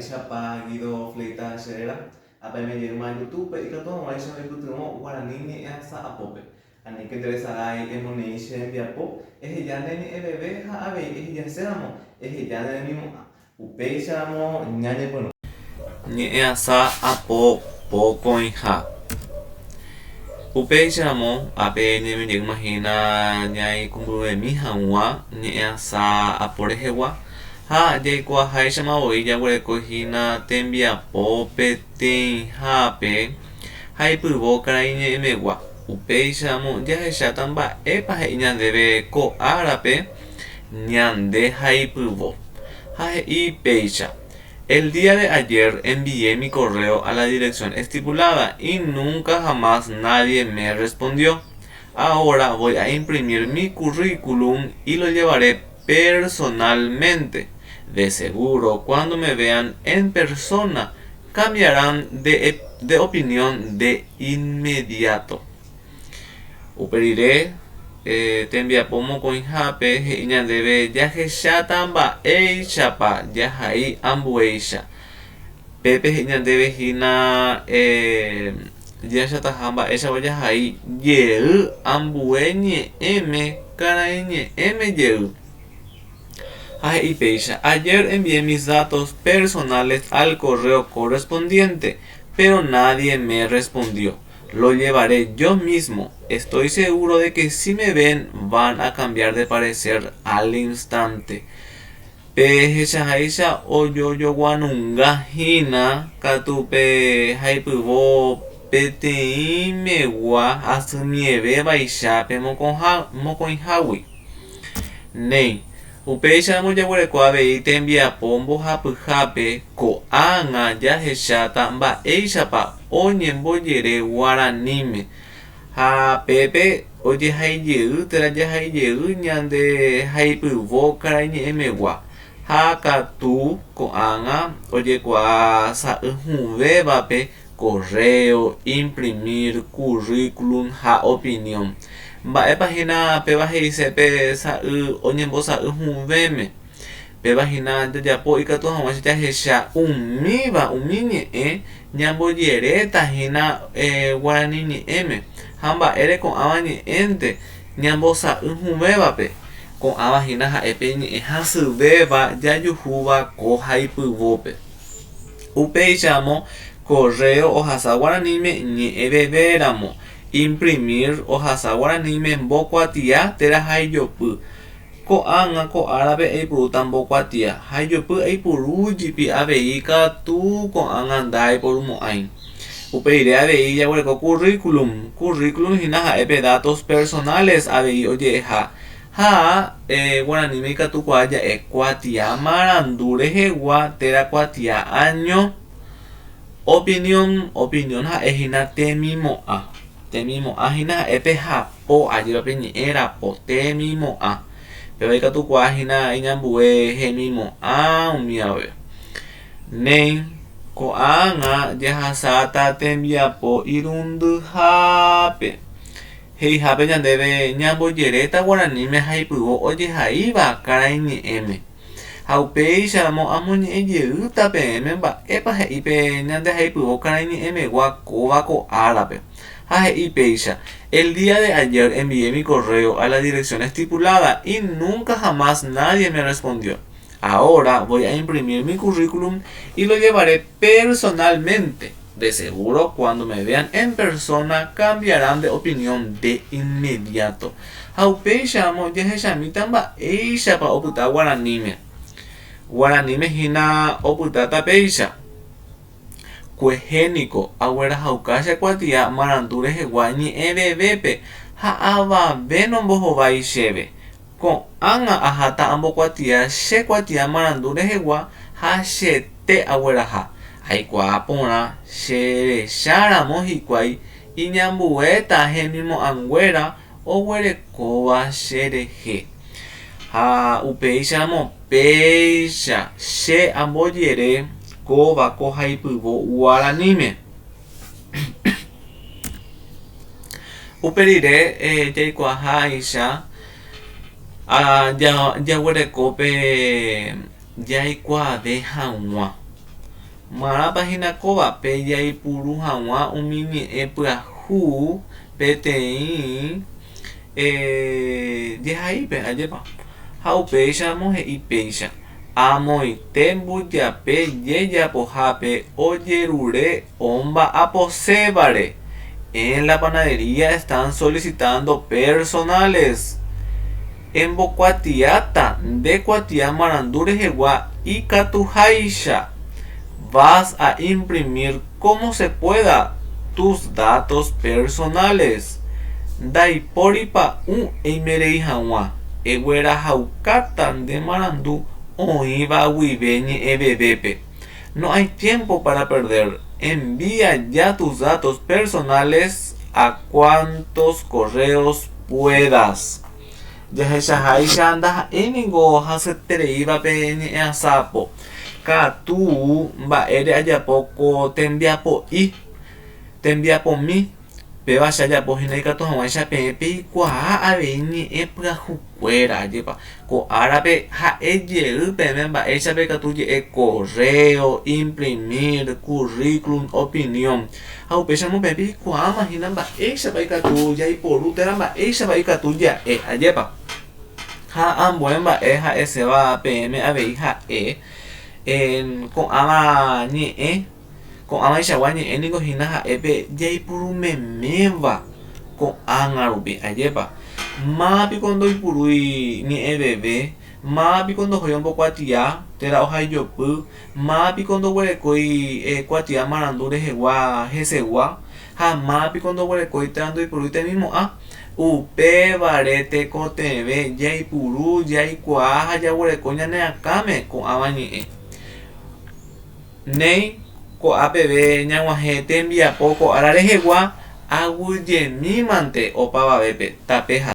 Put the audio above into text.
Mba'éichapa Guido Fleitas che réra? Apaime jeýma YouTube-pe ikatu hag̃uáicha roipytyvõ guarani ñe'ẽasa apópe. Aníke nderesarái emoneĩ che rembiapo, eheja ne ñe'ẽveve ha avei ehejaséramo eheja ne remimo'ã. Upéicharamo ñañepyrũ. Ñe'ẽasa apo pokõiha. Upéicharamo ápe ñaime hína ñaikũmbyvemi hag̃ua ñe'ẽasa apo rehegua ha jaikuaaháichama voi jaguereko hína tembiapo peteĩhápe haipyvo karaiñe'ẽmegua. Upéicharamo jahecháta mba'épa he'i ñandéve ko árape ñande haipyvo. Ha he'i péicha. El día de ayer envié mi correo a la dirección estipulada y nunca jamás nadie me respondió. Ahora voy a imprimir mi currículum y lo llevaré personalmente. De seguro cuando me vean en persona cambiarán de, de opinión de inmediato. Upe rire, tembiapo mokõihápe he'i ñandéve jahecháta mba'éichapa jahai ambuéicha. Pépe he'i ñandéve hína jahechataha mba'éichapa jahai jey ambue ñe'ẽme karaiñe'ẽme jey. Ha he'i péicha, Ayer envié mis datos personales al correo correspondiente, pero nadie me respondió. Lo llevaré yo mismo. Estoy seguro de que si me ven van a cambiar de parecer al instante. Pehechaháicha ojojoguanunga hína katu pe haipyvo peteĩmegua hasymievévaicha pe mokõihágui. Néi, upéicharamo jaguereko avei tembiapo mbohapyhápe ko'ág̃a jahecháta mba'éichapa oñembojere guaraníme ha pépe ojehaijey térã jahaijey ñande haipyvo karaiñe'ẽmegua ha katu ko'ág̃a ojekuaa sa'yhũvévape correo, imprimir, currículum ha opinión. Mba'épa hína péva he'ise pe sa'y oñembosa'y hũvéme? Péva hína jajapo ikatu hag̃uáicha jahecha umíva umi ñe'ẽ ñambojeréta hína guarani ñe'ẽme ha mba'ére ko'ãva ñe'ẽnte ñambosa'y hũvévape. Ko'ãva hína ha'e pe ñe'ẽ hasyvéva jajuhúva ko haipyvópe. Upéicharamo, correo ohasa guaraníme ñe'ẽvevéramo, imprimir ohasa guaraníme mbokuatia térã haijopy. Ko'ág̃a ko árape aipurúta mbokuatia, haijopy aipuru jipi avei katu ko'ág̃a ndaiporumo'ãi. Upe rire avei jaguereko currículum. Currículum hína ha'e pe datos personales avei oje'eha. Ha guaraníme ikatukuaa ja'e kuatia marandu rehegua térã kuatia año. Opinión, opinión ha'e hína temimo'ã. Temimo'ã hína ha'e pe hapo, ajépa pe ñe'ẽ rapo, temimo'ã. Péva ikatukuaa hína iñambue hemimo'ã umívape. Néi, ko'ág̃a jahasáta tembiapo irundyhápe. He'ihápe ñandéve ñambojeréta guaraníme haipyvo ojehaíva karaiñe'ẽme. Ha upéicharamo amoñe'ẽ jeýta peẽme mba'épa he'i pe ñande haipyvo karaiñe'ẽmegua kóva ko árape. Ha he'i péicha, El día de ayer envié mi correo a la dirección estipulada y nunca jamás nadie me respondió. Ahora voy a imprimir mi currículum y lo llevaré personalmente. De seguro cuando me vean en persona cambiarán de opinión de inmediato. Ha upéicharamo jahechamíta mba'éichapa opyta guaraníme. Guaraníme hína opytáta péicha. Kuehe niko aguerahauka che kuatia marandu rehegua ñe'ẽvevépe ha avave nombohovái chéve. Ko'ág̃a aháta ambokuatia che kuatia marandu rehegua ha chete agueraha. Aikuaa porã che recha ramo hikuái iñambuéta hemimo'ãnguéra oguerekóva che rehe. Ha upéicharamo péicha che ambojere kóva ko haipyvo guaraníme. Upe rire jaikuaaháicha jaguereko pe jaikuaave hag̃ua. Marãpa hína kóva pe jaipuru hag̃ua umi ñe'ẽ pyahu peteĩ jehaípe, ajépa? Ha upéicharamo he'i péicha, Amoite mbujape jejapohápe ojerure omba'aposévare. En la panadería están solicitando personales. Embokuatiáta nde kuatia marandu rehegua ikatuháicha. Vas a imprimir como se pueda tus datos personales. Ndaipóri pa'ũ eimerei hag̃ua, eguerahaukáta nde marandu oĩva guive ñe'ẽvevépe. No hay tiempo para perder, envía ya tus datos personales a cuantos correos puedas. Jahechaháicha ndaha'éi ningo hasyetereíva pe ñe'ẽasapo. Katu mba'ére ajapo ko tembiapo'i, tembiapomi, péva che ajapo hína ikatu hag̃uáicha peẽ peikuaa avei ñe'ẽ pyahukuéra. Ajépa ko árape ha'e jey peẽme mba'éichapa ikatu je'e correo, imprimir, currículum, opinión. Ha upéicharamo peẽ peikuaáma hína mba'éichapa ikatu jaiporu térã mba'éichapa ikatu ja'e. Ajépa. Ha ambue mba'e ha'eséva peẽme avei ha'e ko'ãva ñe'ẽ, ko'ãvaichagua ñe'ẽ niko hína ha'e pe jaipurumeméva ko'ág̃a rupi. Ajépa. Máva piko ndoipurúi ñe'ẽ veve, máva piko ndohói ombokuatia térã ohaijopy Máva piko ndoguerekói kuatia marandu rehegua hesegua ha máva piko ndoguerekói térã ndoipurúi temimo'ã? Upévare tekotevẽ jaipuru, jaikuaa ha jaguereko ñane akãme ko'ãva ñe'ẽ. Néi, ko'a peve ñag̃uahẽ tembiapo ko ára rehegua aguyjemímante opavavépe, tape ha.